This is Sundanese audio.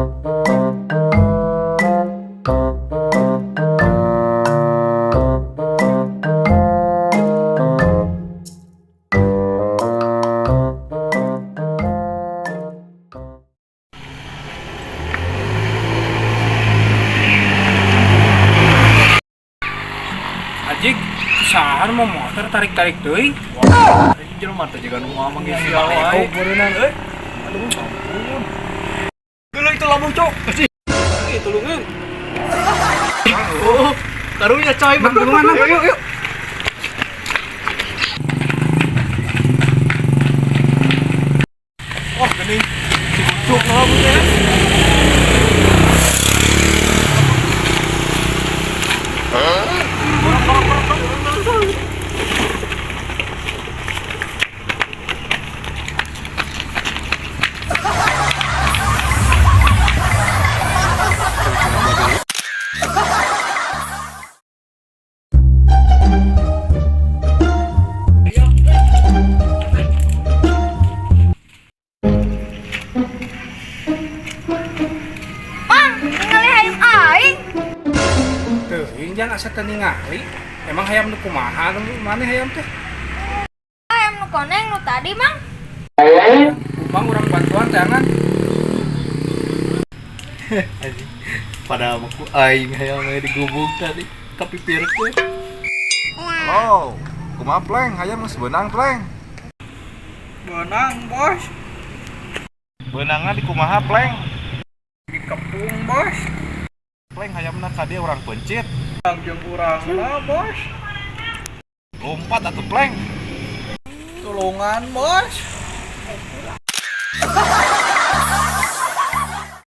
Ajig, saha nu mawa motor tarik-tarik deui? Wah, ini jelema teh jiga nu mamang geus sia wae. Beureunan euy. Aduh, ampun. Geuleuh itu lamun, Cok. Ih, tulungan. Oh, karunya coy, Bang, tulungan, Bang. Yuk, yuk. Wah, geuning si Ucuk ngelamun teh. Mang, ningali hayam aing. Teuing, jang, asa teu ningali. Emang hayam nu kumaha, nu mana hayam teh? Hayam nu koneng nu tadi, Mang. Kumang urang bantuan jangan. Anjing. Pada ku aing hayang digubug tadi kapipirkeun. Halo, kumaha, Pleng? Hayam geus beunang, Pleng? Beunang, Bos. Beunangna di kumaha, Pleng? Dikepung, Bos. Pleng, hayamna ka dieu urang peuncit. Jeung urangna, Bos. Lompat atuh, Pleng. Tulungan, Bos.